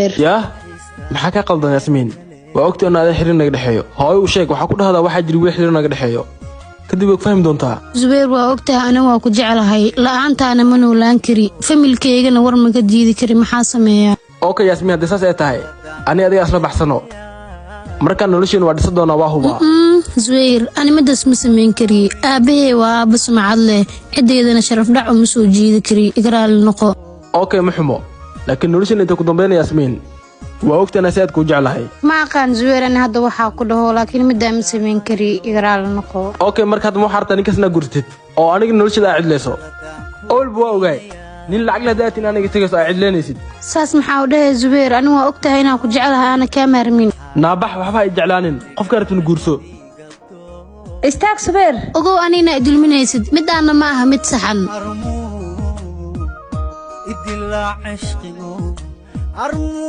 Yaah, maxaa ka qaldan, Yaasmiin? Waa ogtay in aada xiriir naga dhexeeyo. Hooyo u sheeg, waxaa ku dhahdaa waxaa jiri wiil xiriir naga dhexeeyo, kadib way ku fahmi doontaa. Zubayr, waa ogtahay aniga waa ku jeclahay, la'aantaana ma noolaan kari, familkaygana war ma ka diidi kari. Maxaa sameeyaa? Okay Yaasmiin, haddii saas ay tahay, ani adiga isla baxsano, markaan nolosheenu waa dhisa doonaa, waa hubaa. Zubayr, ani midaas ma samayn kari. Aabahey waa aabba sumcad leh, ciddeydana sharaf dhac uma soo jiidi kari. Igraali noqo. Okay, ma xumo, laakiin nolosheena intay ku dambaynaya, Yaasmiin? Waa ogtahay inaan si aad kuu jeclahay. Ma aqaan Zubayr, ani hadda waxaa ku dhaho, laakiin middaa ma samayn kari. Igraali noqo. Okay, marka hadda ma waxaa rabtaa ninkaas inaad gursatid oo aniga nolosheeda aa cidlayso? Awalba waa ogaay nin lacag leh haddaad aniga tegayso aa cidlaynaysid. Saas maxaa u dhahay, Zubayr? Ani waa ogtahay inaan ku jeclahay, aana kaa maarmin. Naabax, waxba ay jeclaanin, qofka rabtin guurso. Istaag, Subeer. Ogow anigna idulminaysid, midaana ma aha mid saxan. Idilaa cishqigu armuu.